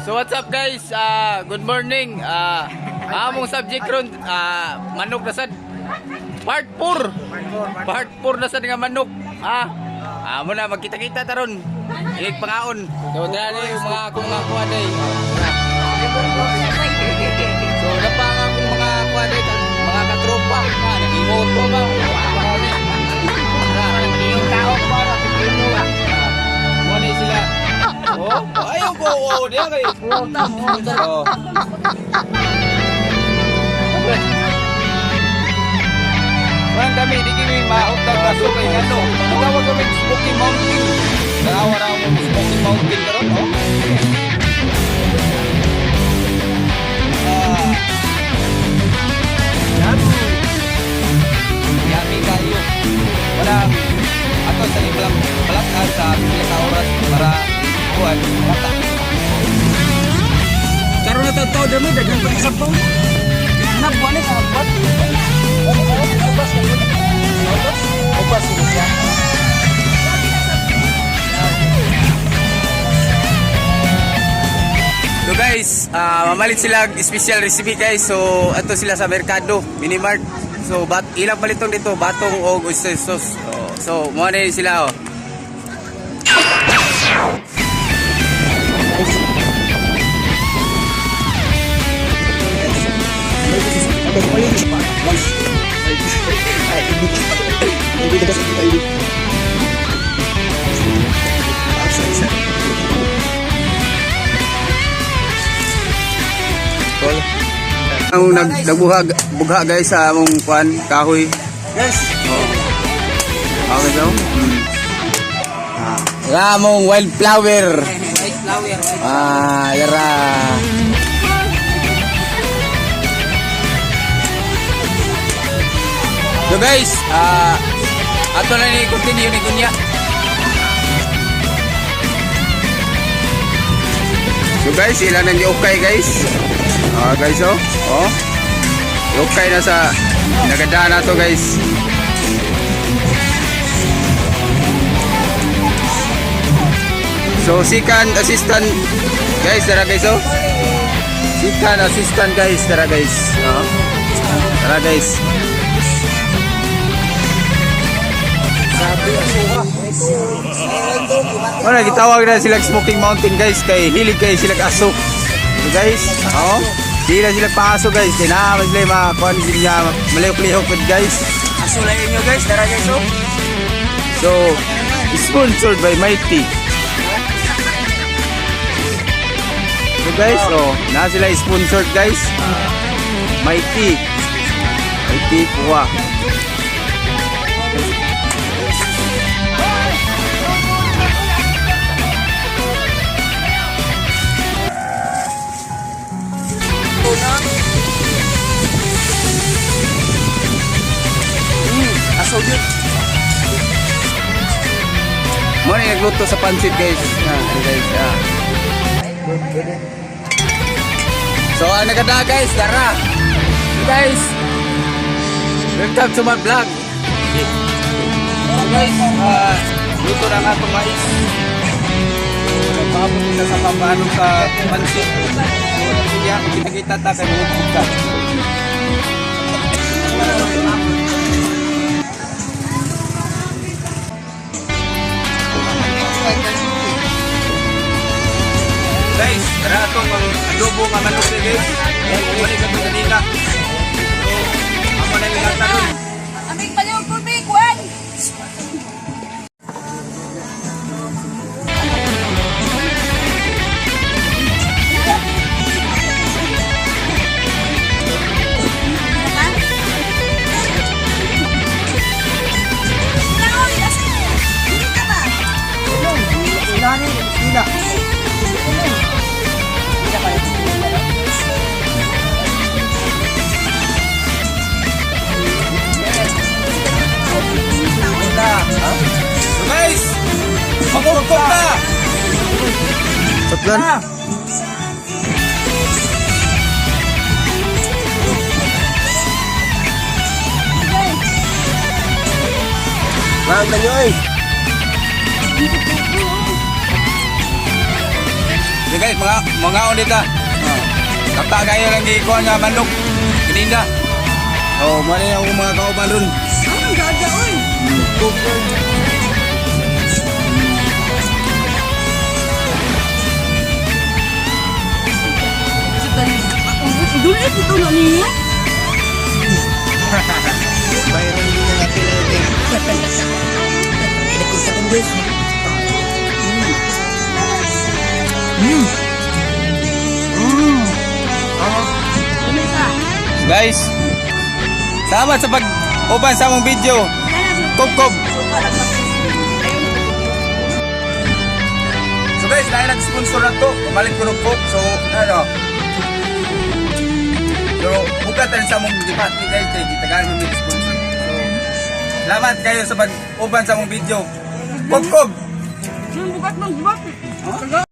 So what's up, guys? Good morning. Among subject ron, manok na sad. Part 4. Part 4 na sad nga manok. Amo na magkita-kita ta ron. Ilig pangaon. So dala na yung mga akong mga kuha day. So napa nga akong mga kuha day, mga katropa. Nag-ingot ko ba? Yung tao ko para Pilipino. Mo ni sila. Oh, ayaw ko. Oh, diya kay. Oh. Walang kami, di kami mautag kaso kay ano. Tawag kami Smoky Mountain. Naawa na mo Smoky Mountain karon, oh. Ah. Yummy. Yummy kayo. Wala ato sa ilang palatan sa pila ka oras para kuan mata. Karon na tao dami daghang pa sa pong. Hanap buwan sa buwan. Ubas ka po. Ubas? Ubas siya. So guys, mamalit sila og special recipe, guys. So ato sila sa merkado, minimart. So bat ilang palitong dito, batong og oyster sauce. So mo na sila, oh. Ang nagbuha bugha, guys, sa among kuan kahoy. Yes. Oh. Okay so. Ramong wildflower. White flower. Yara. So guys, ato na ni continue ni kunya. So guys, ilan ang okay, guys? Guys, oh. Oh. Okay na sa nagadaan na to, guys. So second assistant, guys, tara guys, oh. Second assistant, guys, tara guys. Oh. Tara, guys. Sabi asuha. Wala gitawag na sila Smoking Mountain, guys, kay hilig kay sila aso. So guys, oh. Di na sila paaso, guys. Kay naa man sila mga kuan niya malihok-lihok pud, guys. Aso lang inyo, guys, tara guys oh. So sponsored by Mighty. So guys, oh, na sila sponsored, guys. Mighty. Mighty kuha. Aso yun. Mo ni nagluto sa pansit, guys. Guys. So ang nagada, guys, tara. So, guys, welcome to my vlog. So guys, luto na nga itong mais. So, nagpaabot kita sa papaano sa pansit. So, sige, kita-kita ta kay mga ka. Guys, tara atong ang adobo nga manok ni, guys. Balik kami kanina. So, ako na yung taron. Aming paliw tubig, Juan! Sila ni, sila. So guys, magugtog na! Tatlan. Mahal nyo eh. So guys, mga ulit ah. Oh. Kapta kayo lang gikuha nga manok. Gininda. Oh, mo ni ang mga kauban ron. Ang gaga, oy. Dulit ito na niya. Bayron din na natin natin. Pinagkita kong guys. Guys, salamat sa pag-uban sa among video. Kob kob. So guys, dahil nag-sponsor na to, pamalit ko ng Coke. So, ano, pero buka tayo sa among dipati guys, kay gitagaan mo may sponsor. So, salamat kayo sa pag-uban sa among video. Kob kob. Bukat ng bukat.